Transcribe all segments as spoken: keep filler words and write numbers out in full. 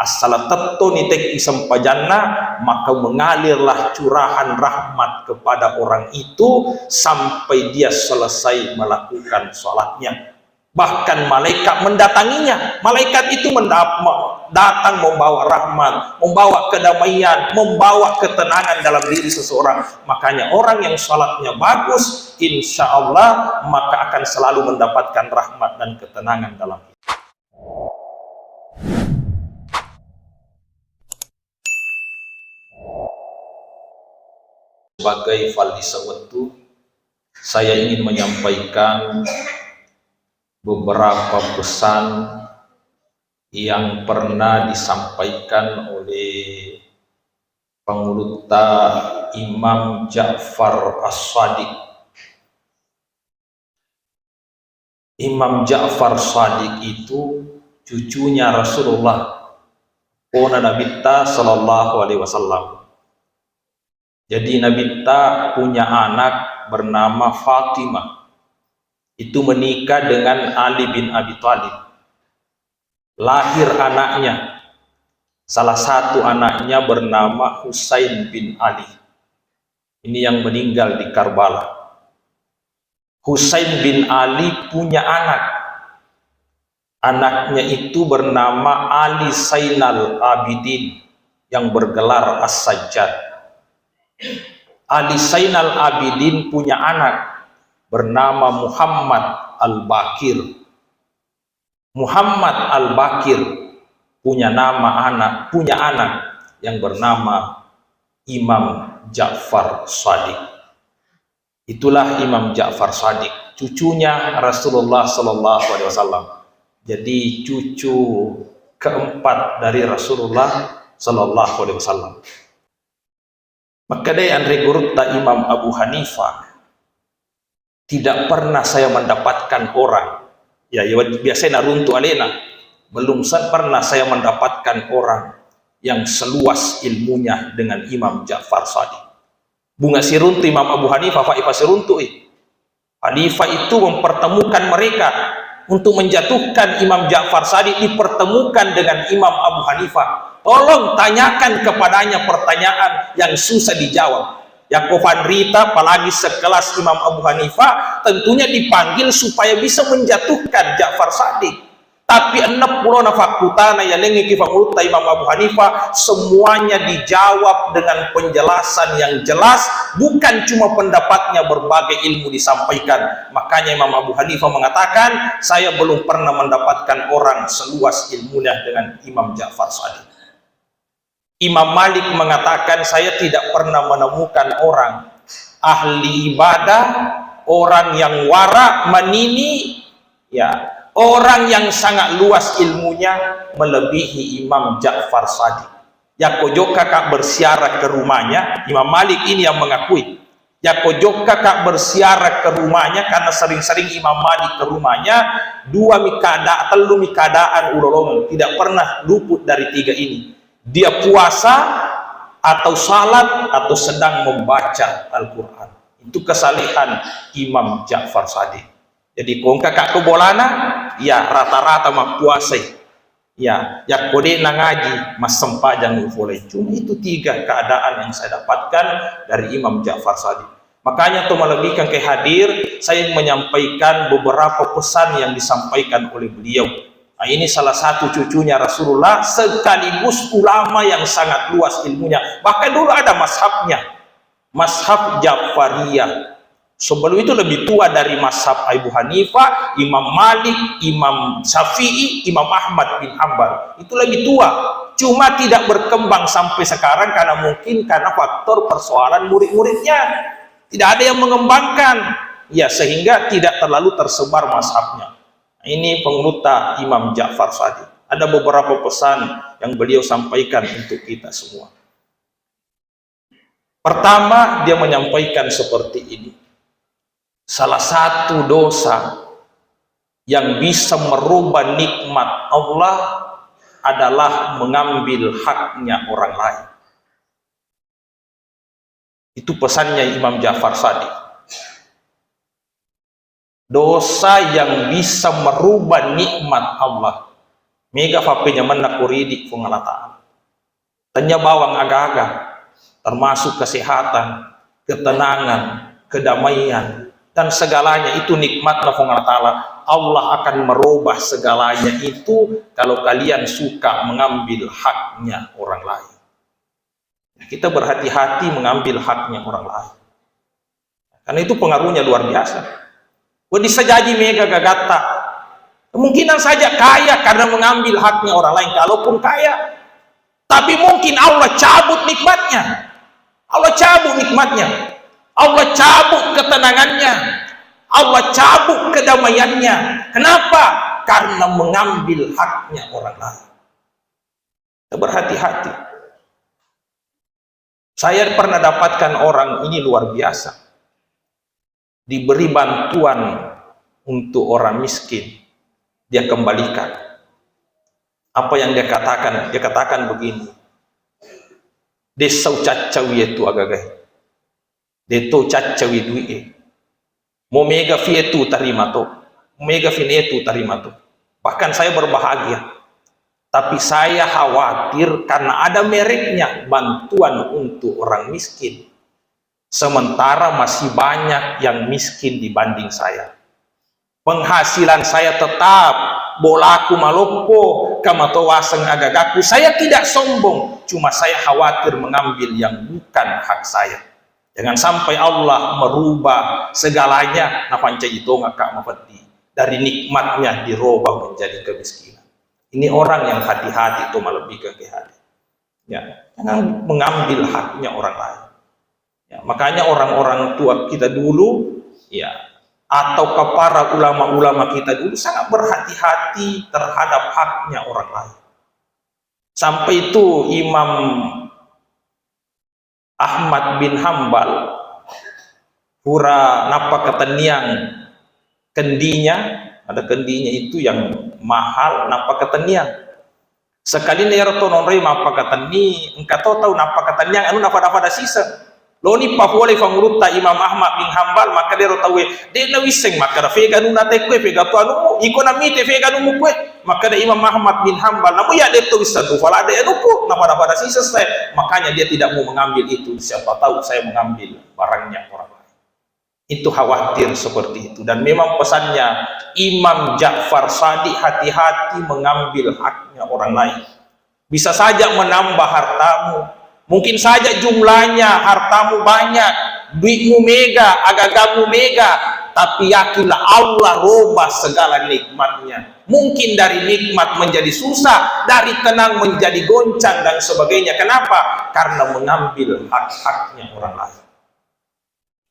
Assala tettoni tekki sempajanna, maka mengalirlah curahan rahmat kepada orang itu sampai dia selesai melakukan sholatnya. Bahkan malaikat mendatanginya. Malaikat itu mendap-, me-, datang membawa rahmat, membawa kedamaian, membawa ketenangan dalam diri seseorang. Makanya orang yang sholatnya bagus, insya Allah maka akan selalu mendapatkan rahmat dan ketenangan dalam hidup. Sebagai fallisa wettu, saya ingin menyampaikan beberapa pesan yang pernah disampaikan oleh pangulutta Imam Ja'far As-Shadiq. Imam Ja'far Shadiq itu cucunya Rasulullah, pona Nabitta sallallahu alaihi wasallam. Jadi Nabitta punya anak bernama Fatimah. Itu menikah dengan Ali bin Abi Thalib. Lahir anaknya, salah satu anaknya bernama Husain bin Ali. Ini yang meninggal di Karbala. Husain bin Ali punya anak. Anaknya itu bernama Ali Zainal Abidin yang bergelar As-Sajjad. Ali Zainal Abidin punya anak bernama Muhammad Al-Bakir. Muhammad Al-Bakir punya nama anak, punya anak yang bernama Imam Ja'far Shadiq. Itulah Imam Ja'far Shadiq, cucunya Rasulullah sallallahu alaihi wasallam. Jadi cucu keempat dari Rasulullah sallallahu alaihi wasallam. Makkedai anre gurutta Imam Abu Hanifah, "Tidak pernah saya mendapatkan orang," ya, ya, biasanya naruntu alena, "belum sa-, pernah saya mendapatkan orang yang seluas ilmunya dengan Imam Ja'far Shadiq." Bunga siruntu Imam Abu Hanifah, fa ifa siruntu i. Khalifah itu mempertemukan mereka untuk menjatuhkan Imam Ja'far Shadiq, dipertemukan dengan Imam Abu Hanifah. Tolong tanyakan kepadanya pertanyaan yang susah dijawab. Yakko fanrita, apalagi sekelas Imam Abu Hanifah, tentunya dipanggil supaya bisa menjatuhkan Ja'far Shadiq. Tapi enneng pulona fakkutana yalengngeki fangulutta Imam Abu Hanifah, semuanya dijawab dengan penjelasan yang jelas, bukan cuma pendapatnya, berbagai ilmu disampaikan. Makanya Imam Abu Hanifah mengatakan, "Saya belum pernah mendapatkan orang seluas ilmunya dengan Imam Ja'far Shadiq." Imam Malik mengatakan, "Saya tidak pernah menemukan orang ahli ibadah, orang yang wara, manini, ya, orang yang sangat luas ilmunya melebihi Imam Ja'far Shadiq." Yakko jokka ka berziarah ke rumahnya, Imam Malik ini yang mengakui. Yakko jokka ka berziarah ke rumahnya, karena sering-sering Imam Malik ke rumahnya, dua mi keada-, tellu mi keadaan ulolongeng, tidak pernah luput dari tiga ini. Dia puasa atau salat atau sedang membaca Al-Quran. Itu kesalehan Imam Ja'far Shadiq. Jadi, ko engka ka ko bolana, ya rata-rata mappuasai. Ya, yakko de' nangaji, massempajang ufole. Cuma itu tiga keadaan yang saya dapatkan dari Imam Ja'far Shadiq. Makanya, to malebbikan ke hadir, saya ingin menyampaikan beberapa pesan yang disampaikan oleh beliau. Nah, ini salah satu cucunya Rasulullah, sekaligus ulama yang sangat luas ilmunya. Bahkan dulu ada mazhabnya, mazhab Ja'fariyah. Sebelum itu lebih tua dari mazhab Abu Hanifah, Imam Malik, Imam Syafi'i, Imam Ahmad bin Hambal. Itu lebih tua. Cuma tidak berkembang sampai sekarang karena mungkin karena faktor persoalan murid-muridnya. Tidak ada yang mengembangkan. Ya, sehingga tidak terlalu tersebar mazhabnya. Ini penguluta Imam Ja'far Shadiq. Ada beberapa pesan yang beliau sampaikan untuk kita semua. Pertama, dia menyampaikan seperti ini. Salah satu dosa yang bisa merubah nikmat Allah adalah mengambil haknya orang lain. Itu pesannya Imam Ja'far Shadiq. Dosa yang bisa merubah nikmat Allah Mega fappenyamenna ko ridi Puang Allah Ta'ala. Tanya bawang aga-aga, termasuk kesehatan, ketenangan, kedamaian, dan segalanya itu nikmatnya Puang Allah Ta'ala. Allah akan merubah segalanya itu kalau kalian suka mengambil haknya orang lain. Kita berhati-hati mengambil haknya orang lain. Karena itu pengaruhnya luar biasa. Wedding sajaji mega gagatta. Kemungkinan saja kaya karena mengambil haknya orang lain, kalaupun kaya. Tapi mungkin Allah cabut nikmatnya. Allah cabut nikmatnya. Allah cabut ketenangannya. Allah cabut kedamaiannya. Kenapa? Karena mengambil haknya orang lain. Kita berhati-hati. Saya pernah dapatkan orang ini luar biasa. Diberi bantuan untuk orang miskin, dia kembalikan. Apa yang dia katakan? Dia katakan begini, "Dessa ucaccawi itu agagai. Deto ucaccawi duit e. Mo mega fi itu tarima to. Mega fi itu tarima to." Bahkan saya berbahagia. Tapi saya khawatir karena ada mereknya bantuan untuk orang miskin. Sementara masih banyak yang miskin dibanding saya. Penghasilan saya tetap, bolaku maloppo, kamatoaseng agagaku. Saya tidak sombong, cuma saya khawatir mengambil yang bukan hak saya. Jangan sampai Allah merubah segalanya, napancaji tongakka mafeddi. Dari nikmatnya dirubah menjadi kemiskinan. Ini orang yang hati-hati to malebbi ke hati. Ya, jangan mengambil haknya orang lain. Ya, makanya orang-orang tua kita dulu, ya, atau para ulama-ulama kita dulu sangat berhati-hati terhadap haknya orang lain. Sampai itu Imam Ahmad bin Hambal pura nappakatenniang kendinya, ada kendinya itu yang mahal, nappakatenniang. Sekali ero to nonroi mappakatenni, engka to tau nappakatenniang anu nafada-fada siseng. Loni papole fangulutta Imam Ahmad bin Hambal, makkeda ero tauwe, "De' nawisseng makkeda fega anunna te kue, fega tu anummu, iko namite fega anummu kue." Makkeda Imam Ahmad bin Hambal, "Namu ya de' to wisseng tu fala de' anukku, nafada-fada siseng saya." Makanya dia tidak mau mengambil itu, "Siapa tahu saya mengambil barangnya orang lain." Itu khawatir seperti itu. Dan memang pesannya Imam Ja'far Shadiq, hati-hati mengambil haknya orang lain. Bisa saja menambah hartamu. Mungkin saja jumlahnya hartamu banyak, duitmu mega, agagamu mega, tapi yakinlah Allah robah segala nikmatnya. Mungkin dari nikmat menjadi susah, dari tenang menjadi goncang dan sebagainya. Kenapa? Karena mengambil hak-haknya orang lain.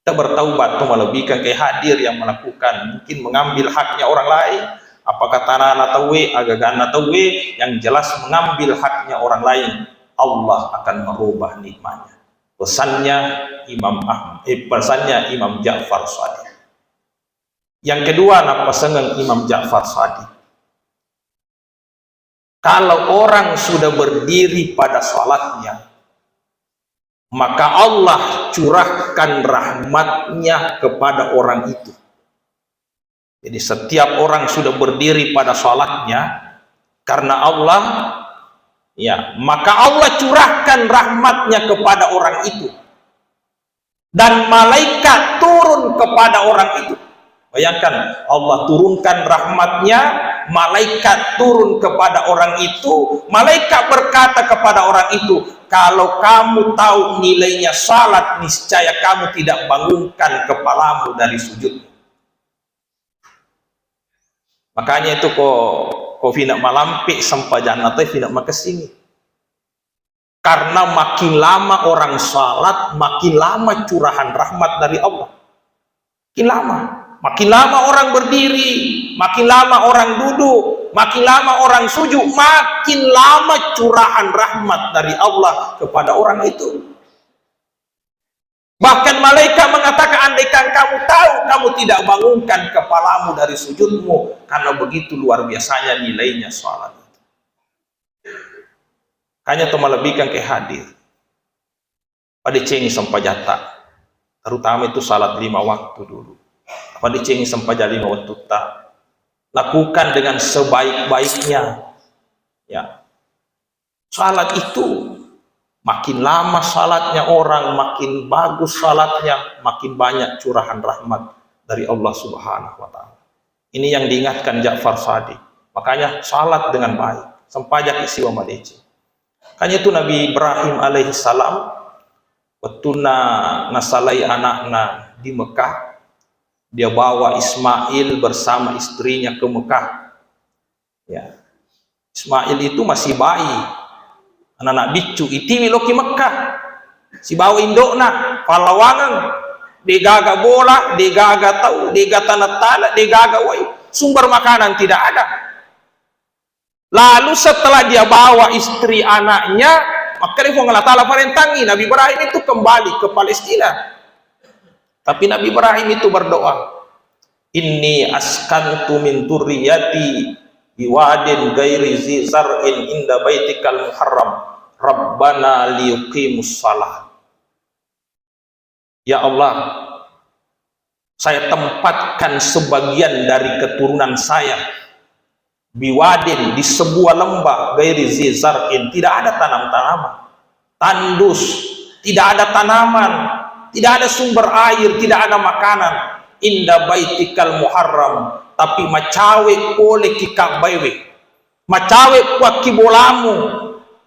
Kita bertaubat tu malebbikan ke hadir yang melakukan, mungkin mengambil haknya orang lain, apakah tanahna tauwe, agaganna tauwe, yang jelas mengambil haknya orang lain, Allah akan merubah nikmatnya. Pesannya Imam Ahmad, eh, pesannya Imam Ja'far Shadiq. Yang kedua, nappasengeng Imam Ja'far Shadiq. Kalau orang sudah berdiri pada salatnya, maka Allah curahkan rahmatnya kepada orang itu. Jadi setiap orang sudah berdiri pada salatnya karena Allah, ya, maka Allah curahkan rahmatnya kepada orang itu. Dan malaikat turun kepada orang itu. Bayangkan, Allah turunkan rahmatnya, malaikat turun kepada orang itu, malaikat berkata kepada orang itu, "Kalau kamu tahu nilainya salat, niscaya kamu tidak bangunkan kepalamu dari sujud." Makanya itu ko, ko fina malampe sempajanna te fina makessingi. Karena makin lama orang salat, makin lama curahan rahmat dari Allah. Makin lama. Makin lama orang berdiri, makin lama orang duduk, makin lama orang sujud, makin lama curahan rahmat dari Allah kepada orang itu. Bahkan malaikat mengatakan, "Andaikan kamu tahu, kamu tidak bangunkan kepalamu dari sujudmu, karena begitu luar biasanya nilainya salat itu." Hanya to malebbikan ke hadir. Padecengi sempajatta, terutama itu salat lima waktu dulu. Padecengi sempajang lima wattutta. Lakukan dengan sebaik-baiknya. Ya. Salat itu, makin lama salatnya orang, makin bagus salatnya, makin banyak curahan rahmat dari Allah Subhanahu wa Ta'ala. Ini yang diingatkan Ja'far Shadiq. Makanya, salat dengan baik. Sempajaki siwa madeceng. Makanya itu Nabi Ibrahim alaihissalam, wettunna nasalai anakna di Mekah, dia bawa Ismail bersama istrinya ke Mekah. Ya. Ismail itu masih bayi, anak-anak biccu, itiwi loki Mekah. Sibawa indokna, pallawangeng. Degaga bola, degaga tau, degaga tanah-tanah, degaga wai. Sumber makanan tidak ada. Lalu setelah dia bawa istri anaknya, maka Puang Allah Ta'ala parentangi Nabi Ibrahim itu kembali ke Palestina. Tapi Nabi Ibrahim itu berdoa, "Inni askantu min dzurriyyati biwadin ghairi dzi zar'in inda baitikal muharram, Rabbana liyuqimus shalah." Ya Allah, saya tempatkan sebagian dari keturunan saya biwadin, di sebuah lembah, ghairi dzi zar'in, tidak ada tanam-tanaman, tandus, tidak ada tanaman, tidak ada sumber air, tidak ada makanan. Inda baitikal muharram, tapi macawe pole ki Ka'bah we. Macawe puakki bolamu.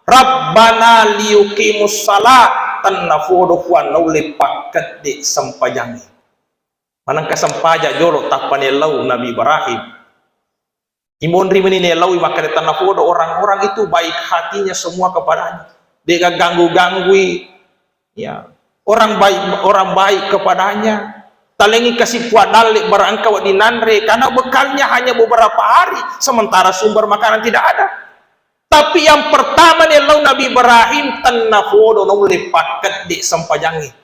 Rabbana liyuqimus shalah, tennafodo Puang naulle pakkedde sempajangnge. Manengka sempaja jolo tappa nellau Nabi Ibrahim. Imonri meni nellaui makkeda tennafodo orang-orang itu baik hatinya semua kepadanya. De' gagganggu-ganggui, ya, orang baik, orang baik kepadanya. Talengi kasi Puang dalle barang engka wedding nanre, karena bekalnya hanya beberapa hari, sementara sumber makanan tidak ada. Tapi yang pertama nellau Nabi Ibrahim, tennafodo naulle pakkedde sempajangnge.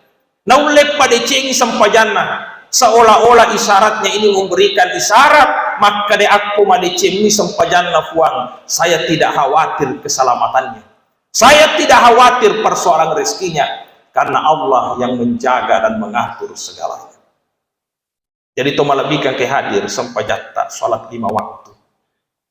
Naulle padecengi sempajanna, seolah-olah isyaratnya ini memberikan isyarat, makkeda akko madecemmi sempajanna Puang, saya tidak khawatir keselamatannya. Saya tidak khawatir persoalan rezekinya, karena Allah yang menjaga dan mengatur segalanya. Jadi, to malebbikeng ke hadir, sempajatta salat lima waktu.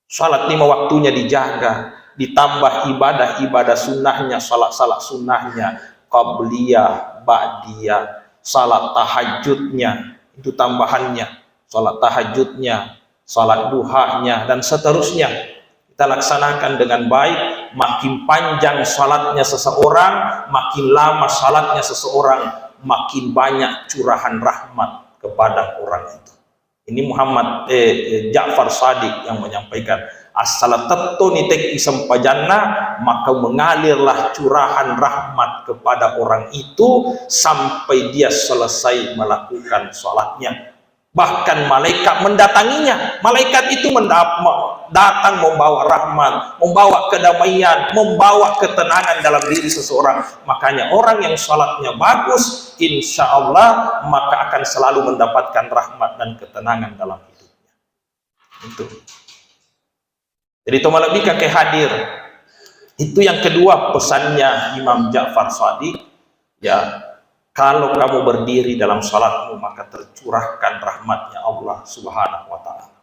Salat lima waktunya dijaga, ditambah ibadah-ibadah sunnahnya, salat-salat sunnahnya, qabliyah, ba'diyah, salat tahajudnya, itu tambahannya, salat tahajudnya, salat duhanya, dan seterusnya. Kita laksanakan dengan baik, makin panjang salatnya seseorang, makin lama salatnya seseorang, makin banyak curahan rahmat kepada orang itu. Ini Muhammad, eh, eh, Ja'far Shadiq yang menyampaikan, "Asal tettoni tekki sempajanna, maka mengalirlah curahan rahmat kepada orang itu sampai dia selesai melakukan salatnya." Bahkan malaikat mendatanginya. Malaikat itu mendap-, me-, datang membawa rahmat, membawa kedamaian, membawa ketenangan dalam diri seseorang. Makanya orang yang salatnya bagus, insya Allah maka akan selalu mendapatkan rahmat dan ketenangan dalam hidupnya. Itu. Jadi, to malebbikeng ke hadir. Itu yang kedua pesannya Imam Ja'far Shadiq. Ya, kalau kamu berdiri dalam salatmu, maka tercurahkan rahmatnya Allah Subhanahu wa Ta'ala.